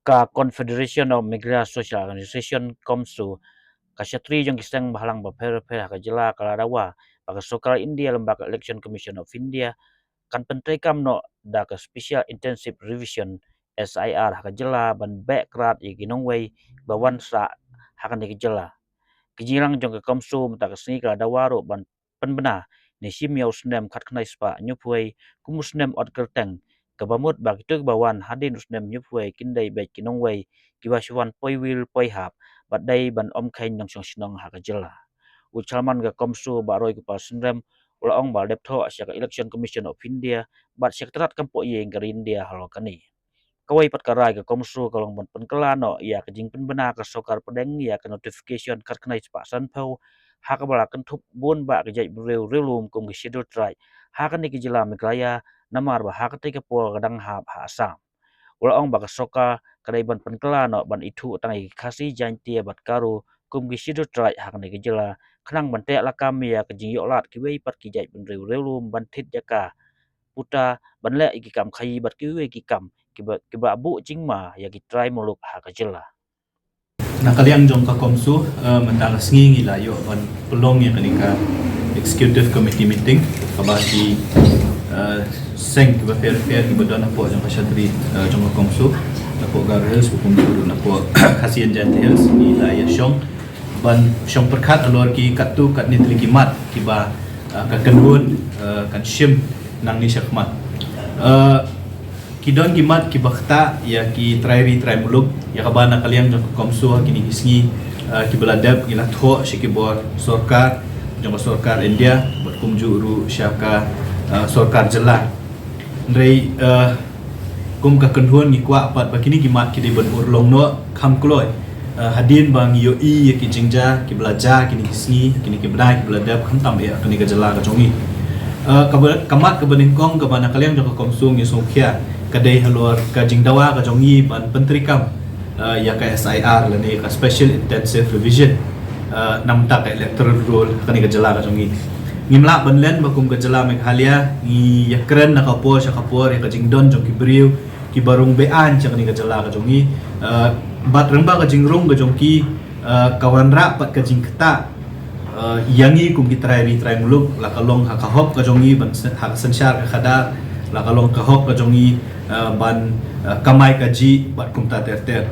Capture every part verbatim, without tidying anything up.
Ka Confederation of Meghalaya Social Organisation, CoMSO, ka shatri jong ki seng bhalang bapher bapher ha ka jylla ka la dawa ba ka sorkar India lem bad ka Election Commission of India kan pyntreikam noh da ka Special Intensive Revision, S I R, ha ka jylla ban beh krad ïa ki nongwei ba wan sah ha kane ka jylla. Ki jingïalang jong ka CoMSO mynta ka sngi ka la dawa ruh ban pynbna ne shim ïa u snem khatkhyndai spah hynñiewphew wei kum u snem ot kyrteng, kaba mut ba kito kiba wan hadien u snem hynñiewphew wei kin dei beit ki nongwei kiba shu wan poi wir poi hap bad dei ban ym kheiñ nongshong shnong ha ka jylla. U Chairman ka CoMSO, Bah Roy Gopal Synrem, u la ong ba la dep thoh sha ka Election Commission of India bad sha ka tnat kam poh ïing ka ri India halor kane. Kawei pat ka rai ka CoMSO ka long ban pynkylla noh ïa ka jingpynbna ka sorkar pdeng ïa ka notification khatkhyndai spah sanphew ha kaba la kynthup bun bah ki jaitbynriew riewlum kum ki Scheduled Tribe ha kane ka jylla Meghalaya, namar ba ha katei ka por ka dang hap ha Assam. U la ong ba ka sorkar ka dei ban pynkylla noh ban ithuh tang ïa ki Khasi, Jaiñtia bad Garo kum ki Scheduled Tribe ha kane ka jylla, khnang ban teh lakam ïa ka jingïoh lad kiwei pat ki jaitbynriew riewlum ban thied jaka puta, ban leh ïa ki kam khaïi bad kiwei ki kam kiba, kiba buh jingma ïa ki trai muluk ha ka jylla. Na ka liang jong ka CoMSO, eh, mynta ka sngi ngi la ïoh ban pynlong ïa kane ka Executive Committee meeting, kaba ki, eh, seng kiba pher pher kiba don hapoh jong ka shatri, eh, jong ka CoMSO, napoh Garo Hills, kumjuh ruh napoh Khasi and Jaintia Hills, ngi la ïa shong ban shong pyrkhat halor ki katto katne tylli ki mat kiba, eh, ka kynhun, eh, kan shim nangne shakhmat. Eh, ki don ki mat kiba ktah ïa ki trai ri trai muluk, ïa kaba na ka liang jong ka CoMSO ha kine ki sngi, eh, kiba la dep ngi la thoh sha ki bor sorkar jong ka sorkar India bad kumjuh ruh sha ka, eh, sorkar jylla. Hynrei, eh, kum ka kynhun ngi kwah pat ba kine ki mat ki dei ban urlong noh kham kloi, eh, hadien ba ngi ïohi ïa ki jingjia kiba la jia kine ki sngi, kine ki bnai kiba la dep, khamtam eh ha kane ka jylla ka jong ngi. Eh, kaba, ka mat kaba nyngkong kaba na ka liang jong ka CoMSO ngi sngewkhia ka dei halor ka jingdawa ka jong ngi ban pyntreikam, eh, ïa ka S I R lane ka Special Intensive Revision, eh, namar ka Electoral Roll ha kane ka jylla ka jong ngi. Ngim lah ban len ba kum ka jylla Meghalaya ngi ïakren na ka por sha ka por ïa ka jingdon jong ki briew kiba rung be-aiñ sha kane ka jylla ka jong ngi. Eh, bad lyngba ka jingrung ka jong ki, eh, ka wanrah pat ka jingktah, eh, ïa ngi kum ki trai ri trai muluk, la ka long ha ka hok ka jong ngi ban syn-, ha ka synshar ka khadar, la ka long ka hok ka jong ngi, eh, ban, eh, kamai kajih bad kumta ter ter.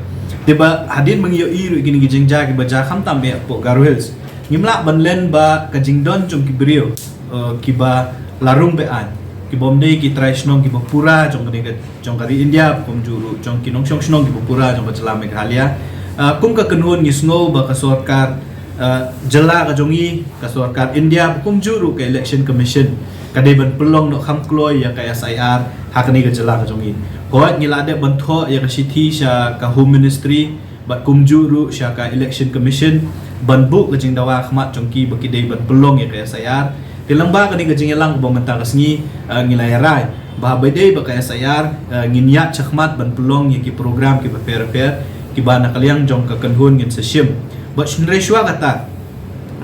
Te ba hadien ba ngi ïohi ruh ïa kine ki jingjia kiba jia khamtam eh hapoh Garo Hills, ngim lah ban len ba ka jingdon jong ki briew, eh, kiba la rung be-aiñ, kibym dei ki trai shnong kiba pura jong kane ka, jong ka ri India, kumjuh ruh jong ki nongshong shnong kiba pura jong ka jylla Meghalaya. Eh, kum ka kynhun ngi sngew ba ka sorkar, eh, jylla ka jong ngi, ka sorkar India, kumjuh ruh ka Election Commission ka dei ban pynlong noh kham kloi ïa ka S I R ha kane ka jylla ka jong ngi. Hooid, ngi la dep ban thoh ïa ka shithi sha ka Home Ministry bad kumjuh ruh sha ka Election Commission ban buh ka jingdawa khmat jong ki ba ki dei ban pynlong ïa ka S I R. Te lyngba kane ka jingïalang kaba mynta ka sngi, eh, ngi la ïa rai ba haba ïadei bad ka S I R, eh, ngin ïaid shakhmat ban pynlong ïa ki program kiba pher pher kiba na ka liang jong ka kynhun ngin sa shim. Bad hynrei shuwa kata,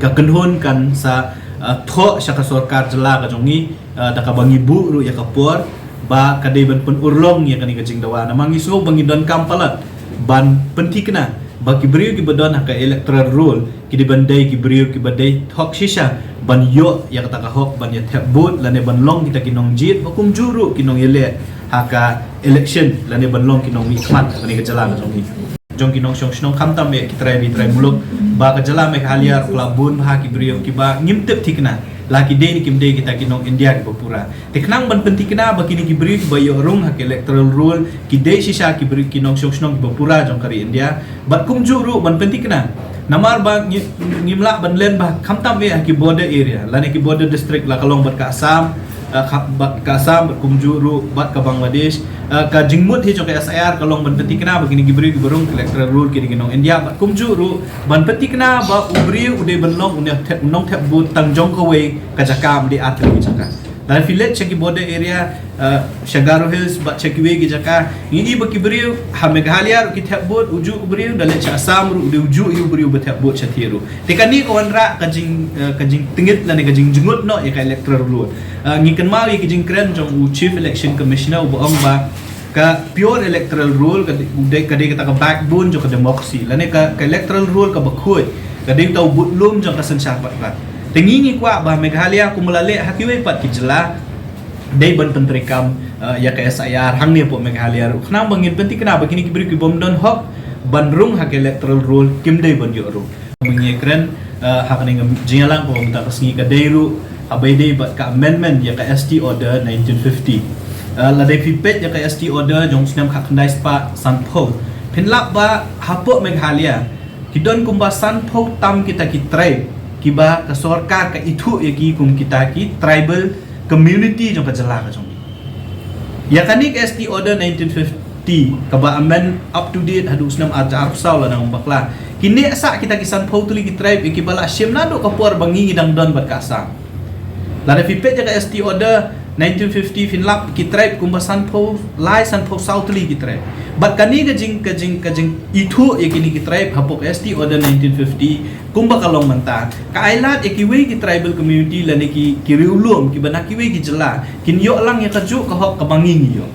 ka kynhun kan sa, eh, thoh sha ka sorkar jylla ka jong ngi, eh, da kaba ngi buh ruh ïa ka por ba ka dei ban pynurlong ïa kane ka jingdawa. Namar ngi sngew ba ngi donkam palat ban pynthikna ba ki briew kiba don ha ka Electoral Roll ki dei ban dei ki briew kiba dei hok shisha ban ïoh ïa kata ka hok ban ïa thep vote lane ban long kita ki nongjied, ba kumjuh ruh ki nongïaleh ha ka election lane ban long ki nongmihkhmat ha kane ka jylla ka jong ngi. Jong ki nongshong shnong khamtam eh ki trai ri trai muluk, ba ka jylla Meghalaya ruh ka la bun bha ki briew kiba ngim tip thikna la ki dei ne kim dei kita ki nong India kiba pura. Te khnang ban pynthikna ba kine ki briew kiba ïoh rung ha ka Electoral Roll ki dei shisha ki briew ki nongshong shnong kiba pura jong ka ri India, bad kumjuh ruh ban pynthikna, namar ba ngi, ngim lah ban len ba khamtam eh ha ki border area lane ki border district, la ka long bad ka Assam, eh, ka, bad ka Assam, bad kumjuh ruh bad ka Bangladesh. Eh, ka jingmut hi jong ka S I R ka long ban pynthikna ba kine ki briew kiba rung ha ka Electoral Roll ki dei ki nong India, bad kumjuh ruh ban pynthikna ba u briew u dei ban long u nongthep, nongthep vote tang jong kawei ka jaka, ym dei ar tylli ki jaka. Lada phi leit sha ki border area, eh, sha Garo Hills bad sha kiwei ki jaka, ngi i ba ki briew ha Meghalaya ruh ki thep vote, ujuh u briew, da leit sha Assam ruh u dei ujuh hi u briew ba thep vote shathie ruh. Te kane ka wanrah ka jing, eh, ka jingtngit lane ka jingjngut noh ïa ka Electoral Roll. Eh, ngi kynmaw ïa ki jingkren jong u Chief Election Commissioner uba ong ba Ka pure electoral roll ka dei, ka dei kata ka backbone jong ka democracy. Lane ka, ka electoral roll kaba khuid ka dei uta u budlum jong ka synshar paidbah. Te ngi ngi kwah ba Meghalaya kumba la leh ha kiwei pat ki jylla dei ban pyntreikam, eh, ïa ka S I R hangne hapoh Meghalaya ruh. Khnang ba ngin pynthikna ba kine ki briew ki bym don hok ban rung ha ka electoral roll kim dei ban ïoh rung. Ba ngi kren, eh, ha kane ka jingïalang kaba mynta ka sngi ka dei ruh ha ba ïadei bad ka amendment ïa ka S T Order nineteen fifty. Eh, lada phi peit ïa ka S T Order jong u snem khatkhyndai spah sanphew, phin lap ba hapoh Meghalaya ki don kumba sanphew tam kita ki tribe kiba ka sorkar ka ithuh ïa ki kum kita ki tribal community jong ka jylla ka jong ngi. Ïa kane ka S T Order nineteen fifty kaba amend up to date haduh u snem arhajar arphew saw lada ngam bakla, ki neh sah kita ki sanphew tylli ki tribe ïa kiba la shim naduh ka por ba ngi ngi dang don bad ka Assam. Lada phi peit ïa ka S T Order nineteen fifty phin lap ki tribe kumba sanphew lai sanphew saw tylli ki tribe. Bad kane ka jing, ka jing, ka jingithuh ïa kine ki tribe hapoh ka S T Order nineteen fifty kumba ka long mynta ka ai lad ïa kiwei ki tribal community lane ki, ki riewlum kiba na kiwei ki jylla kin ïoh lang ïa kajuh ka hok kaba ngi ngi ïoh.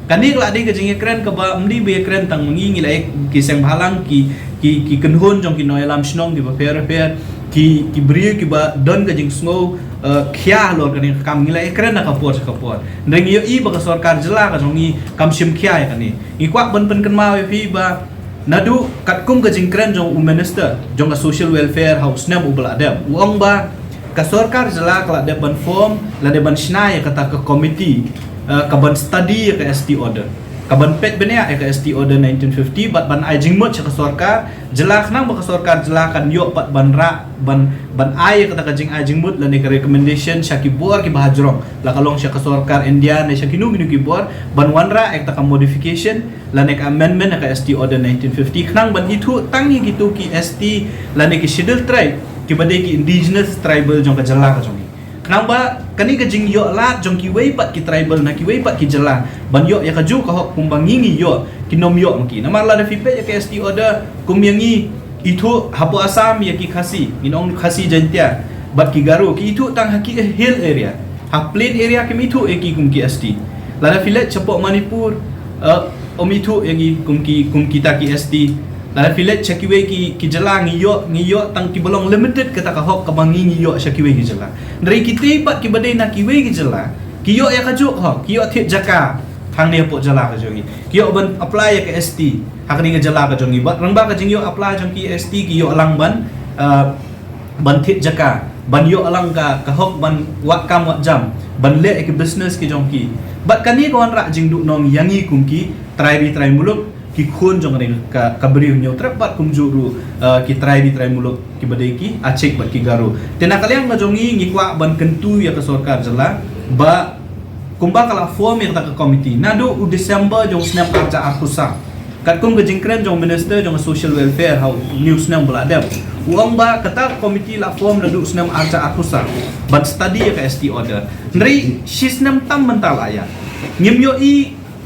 Kane ka la dei ka jingïakren kaba ym dei ba ïakren tang ma ngi, ngi la ïa ki seng bhalang, ki, ki, ki kynhun jong ki nongïalam shnong kiba pher pher, ki, ki briew kiba don ka jingsngew, eh, khia halor kane ka kam, ngi la ïakren na ka por sha ka por. Hynrei ngi ïohi ba ka sorkar jylla ka jong ngi kam shim khia ïa kane. Ngi kwah ban pynkynmaw ïa phi ba naduh katkum ka jingkren jong u minister jong ka social welfare ha u snem uba la dep, u ong ba ka sorkar jylla ka la dep ban form lane ban shna ïa kata ka committee, eh, ka ban study ïa ka S T order, ka ban peit bniah ïa ka S T order nineteen fifty bad ban ai jingmut sha ka sorkar jylla khnang ba ka sorkar jylla kan ïoh pat ban rah ban, ban ai ïa kata ka jingai jingmut lane ka recommendation sha ki bor kiba hajrong, la ka long sha ka sorkar India ne sha kino kino ki bor, ban wanrah ïa kata ka modification lane ka amendment ha ka S T Order nineteen fifty khnang ban ithuh tang ïa kito ki S T lane ki Scheduled Tribe kiba dei ki indigenous tribal jong ka jylla ka jong ngi. Khnang ba kane ka jingïoh lad jong kiwei pat ki tribal na kiwei pat ki jylla ban ïoh ïa kajuh ka hok kumba ngi ngi ïoh, kin ym ïoh ma ki. Namar lada phi peit ïa ka S T Order kum ïa ngi, ithuh hapoh Assam ïa ki Khasi, ngin ong Khasi Jaintia bad ki Garo, ki ithuh tang ha ki hill area. Ha plain area kim ithuh ïa ki kum ki S T. Lada phi leit shapoh Manipur, eh, ym ithuh ïa ngi kum ki, kum kita ki S T. Lada phi leit sha kiwei ki, ki jylla ngi ïoh, ngi ïoh tang kiba long limited kata ka hok kaba ngi ngi ïoh sha kiwei ki jylla. Hynrei kitei pat kiba dei na kiwei ki jylla ki ïoh ïa kajuh ka hok, ki ïoh thied jaka hangne hapoh jylla ka jong ngi. Ki ïoh ban apply ïa ka S T ha kane ka jylla ka jong ngi. Bad lyngba ka jingïoh apply jong ki S T ki ïoh lang ban, eh, ban thied jaka, ban ïoh lang ka, ka hok ban wad kam wad jam, ban leh ïa ki business ki jong ki. Bad kane ka wanrah jingduhnong ïa ngi kum ki trai ri trai muluk, ki khun jong kane ka, ka briew Hynñiewtrep bad kumjuh ruh, eh, ki trai ri trai muluk kiba dei ki Achik bad ki Garo. Te na ka liang ka jong ngi ngi kwah ban kyntu ïa ka sorkar jylla ba kumba ka la form ïa kata ka committee naduh u December jong u snem arhajar arphew saw. Katkum ka jingkren jong u minister jong ka social welfare ha une u snem ba la dep, u ong ba kata ka committee la form naduh u snem arhajar arphew saw ban study ïa ka S T order. Hynrei shi snem tam mynta la ïaid. Ngim ïohi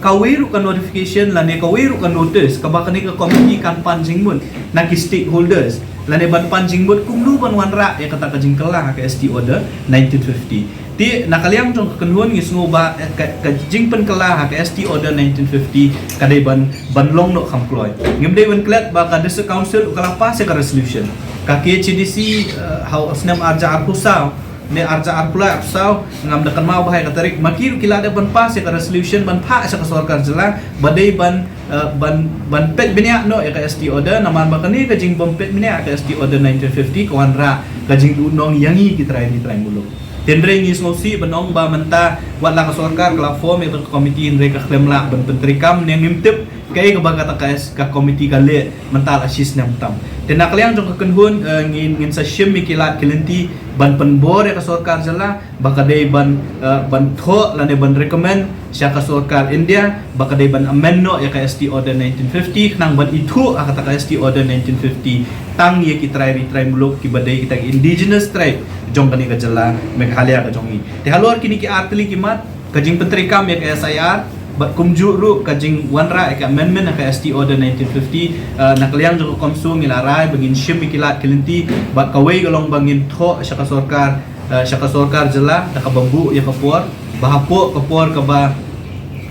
kawei ruh ka notification lane kawei ruh ka notice kaba kane ka committee kan pan jingmut na ki stakeholders lane ban pan jingmut kumno ban wanrah ïa kata ka jingkylla ha ka S T order nineteen fifty. Te na ka liang jong ka kynhun ngi sngew ba, eh, ka, ka jingpynkylla ha ka S T order nineteen fifty ka dei ban, ban long noh kham kloi. Ngim dei ban klet ba ka District Council ka la pass ïa ka resolution. Ka K H A D C, eh, ha u snem arhajar arphew saw ne arhajar arphew lai arphew saw, ngam da kynmaw bha ïa ka tarik, ma ki ruh ki la dep ban pass ïa ka resolution ban phah sha ka sorkar jylla ba dei ban, eh, ban, ban peit bniah noh ïa ka S T order, namar ba kane ka jingbym peit bniah ïa ka S T order nineteen fifty ka wanrah ka jingduhnong ïa ngi ki trai ri trai muluk. Hynrei ngi sngewsih ban ong ba mynta wat la ka sorkar ka la form ïa ka committee hynrei ka khlem lah ban pyntreikam ne ngim tip kaei kaba kata ka, ka committee ka leh mynta la shi snem tam. Te na ka liang jong ka kynhun, eh, ngin, ngin sa shim ïa ki lad ki lynti ban pynbor ïa ka sorkar jylla ba ka dei ban, eh, ban thoh lane ban recommend sha ka sorkar India ba ka dei ban amend noh ïa ka S T Order nineteen fifty khnang ban ithuh ha kata ka S T Order nineteen fifty tang ïa ki trai ri trai muluk kiba dei kita ki indigenous tribe jong kane ka jylla Meghalaya ka jong ngi. Te halor kine ki artylli ki mat, ka jingpyntreikam ïa ka S I R bad kumjuh ruh ka jingwanrah ïa ka amendment ha ka S T Order nineteen fifty, eh, na ka liang jong ka CoMSO ngi la rai ba ngin shim ïa ki lad ki lynti bad kawei ka long ba ngin thoh sha ka sorkar, eh, sha ka sorkar jylla da kaba buh ïa ka por ba hapoh ka por kaba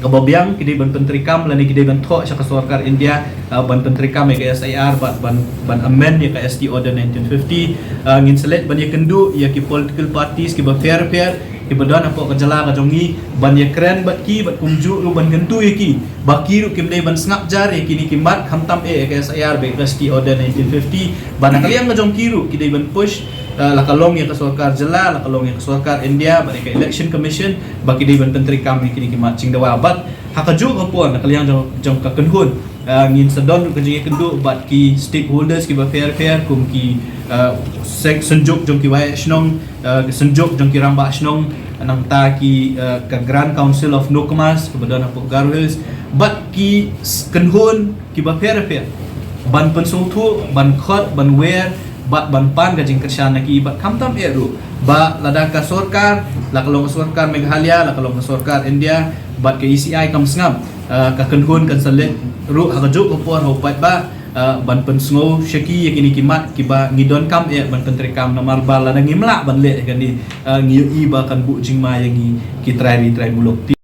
kaba biang ki dei ban pyntreikam lane ki dei ban thoh sha ka sorkar India, uh, ban pyntreikam ïa ka S I R bad ban, ban amend ïa ka S T Order nineteen fifty. Uh, ngin sa leit ban ïakynduh ïa ki political parties kiba pher pher kiba don hapoh ka jylla ka jong ngi, ban ïakren bad ki bad kumjuh ruh ban kyntu ïa ki ba ki ruh kim dei ban sngap jar ïa kine ki mat khamtam eh ïa ka S I R bad ïa ka S T Order nineteen fifty, ba na ka liang ka jong ki ruh ki dei ban push, uh, la ka long ïa ka sorkar jylla, la ka long ïa ka sorkar India bad ïa ka Election Commission, ba ki dei ban pyntreikam ïa kine ki mat jingdawa. Bad ha kajuh ka por na ka liang jong, jong ka kynhun, uh, ngin sa don ruh ka jingïakynduh bad ki stakeholders kiba pher pher, kum ki, uh, seng synjuk jong ki waheh shnong, uh, ki synjuk jong ki rangbah shnong, nangta ki, uh, ka Grand Council of Nokmas kaba don hapoh Garo Hills, bad ki s-, kynhun kiba pher pher, ban pynsngewthuh, ban khot, ban wer bad ban pan ka jingkyrshan na ki. Bad khamtam eh ruh ba lada ka sorkar, la ka long ka sorkar Meghalaya, la ka long ka sorkar India bad ka E C I kam sngap, uh, ka kynhun kan sa leit ruh ha kajuh ka por ha u paidbah, uh, ban pynsngew sha ki ïa kine ki mat kiba ngi donkam eh ban pyntreikam, namar ba lada ngim lah ban leh ïa kane, uh, ngi ïohi ba kan buh jingma ïa ngi ki trai ri trai muluk.